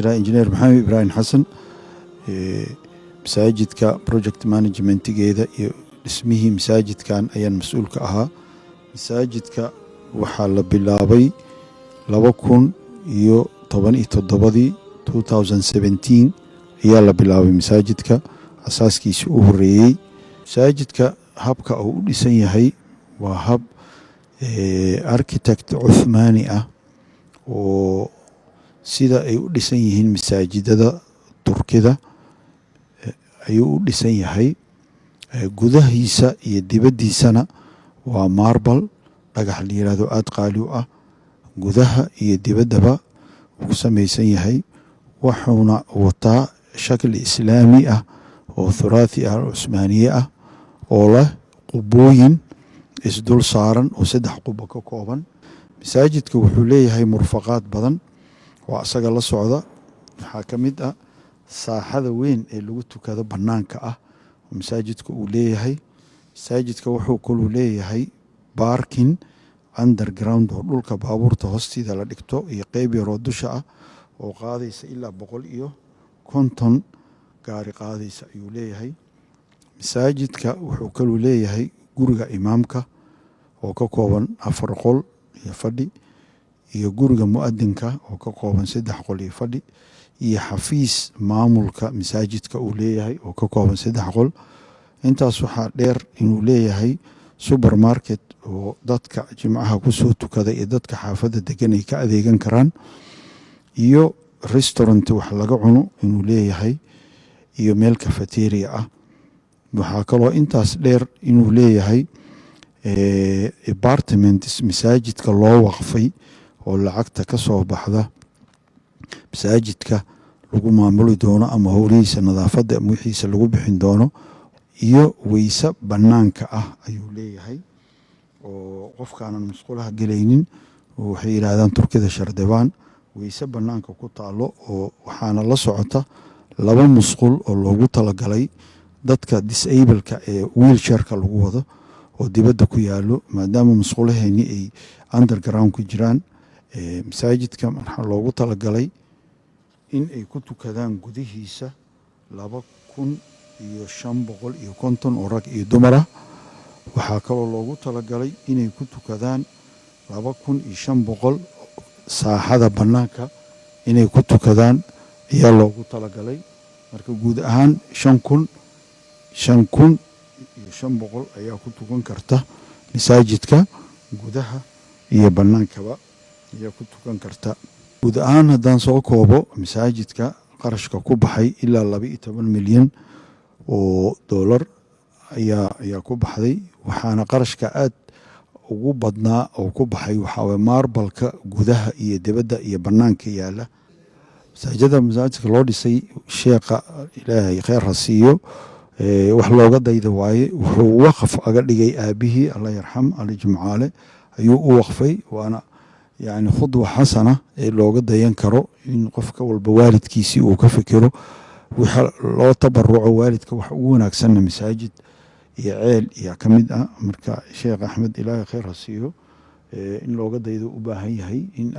Injineer Maxamed Ibraahim Xasan, masaajidka project managementigeeda iyo dhismihii masaajidkan ayaan mas-uul ka ahaa. Masaajidka waxaa la bilaabay 2017-dii, 2017 ayaa la bilaabay masaajidka asaaskiisii u horeeyey. Masaajidka habka uu u dhisan yahay waa hab architect Cuthmaani ah, oo sida ay u dhisan yihiin masaajidada Turkida ayuu u dhisan yahay. Gudahiisa iyo dibaddiisana waa marble, dhagax la yiraahdo aada qaali u ah. Gudaha iyo dibaddaba wuu ku samaysan yahay, wuxuuna wataa shakli Islaami ah oo thuraathi ah, Cusmaaniye ah, oo leh qubooyin isdul saaran oo saddex qubo ka kooban. Masaajidka wuxuu leeyahay murfaqaad badan oo asaga la socda. Waxaa ka mid ah saaxada weyn ee lagu tukado bannaanka ah oo masaajidka uu leeyahay. Masaajidka wuxuu kaluu leeyahay parking underground oo dhulka baabuurta hoostiida la dhigto, iyo qeyb yaroo dusha ah oo qaadaysa ilaa 150 gaari qaadaysa ayuu leeyahay. Masaajidka wuxuu kaluu leeyahay guriga imaamka oo ka kooban afar qol iyo fadhi, iyo guriga mu'adinka oo ka kooban saddex qol iyo fadhi, iyo xafiis maamulka masaajidka uu leeyahay oo ka kooban saddex qol. Intaas waxaa dheer inuu leeyahay supermarket oo dadka Jimcaha kusoo tukada iyo dadka xaafadda degan ay ka adeegan karaan, iyo restaurant wax laga cuno inuu leeyahay, iyo meel cafeteria ah. Waxaa kaloo intaas dheer inuu leeyahay apartments masaajidka loo waqfay, oo lacagta ka soo baxda masaajidka lagu maamuli doono ama howlihiisa nadaafadda ama wixiisa lagu bixin doono. Iyo weyse banaanka ah ayuu leeyahay, oo qofkaanan musqulaha gelaynin, oo waxay yidhaahdaan Turkida shardibaan, weyse banaanka ku taalo, oo waxaana la socota laba musqul oo loogu talagalay dadka disableka ee wheelchairka lagu wado oo dibadda ku yaalo, maadaama musqulaheeni ay underground ku jiraan. Masaajidka waxaa loogu talagalay in ay ku tukadaan gudihiisa 2550 oo rag iyo dumar ah. Waxaa kaloo loogu talagalay inay ku tukadaan 2500 saaxada bannaanka inay ku tukadaan ayaa loogu talagalay. Marka guud ahaan 5000, 5500 ayaa ku tukan karta masaajidka, gudaha iyo bannaankaba ayaa ku tukan karta. Guud ahaan haddaan soo koobo, masaajidka qarashka ku baxay ilaa 12 milyan oo doolar ayaa ku baxday. Waxaana qarashka aad ugu badnaa oo ku baxay waxaa waye marbleka gudaha iyo dibadda iyo bannaanka yaala. Masaajida masaajidka loo dhisay, sheekha Ilaahay kheyr ha siiyo, wax looga dayda waaye. Wuxuu waqaf aga dhigay aabihii, Allah yarxam, Ali Jimcaale ayuu u waqfay, waana yani khudwa xasana ee looga dayan karo in qofka walba waalidkiisii uu ka fikiro waxa loo tabaruco. Waalidka wax ugu wanaagsanna masaajid iyo ceel iyaa ka mid ah. Marka Sheekh Axmed, Ilaahay kheyr ha siiyo, in looga daydo u baahan yahay in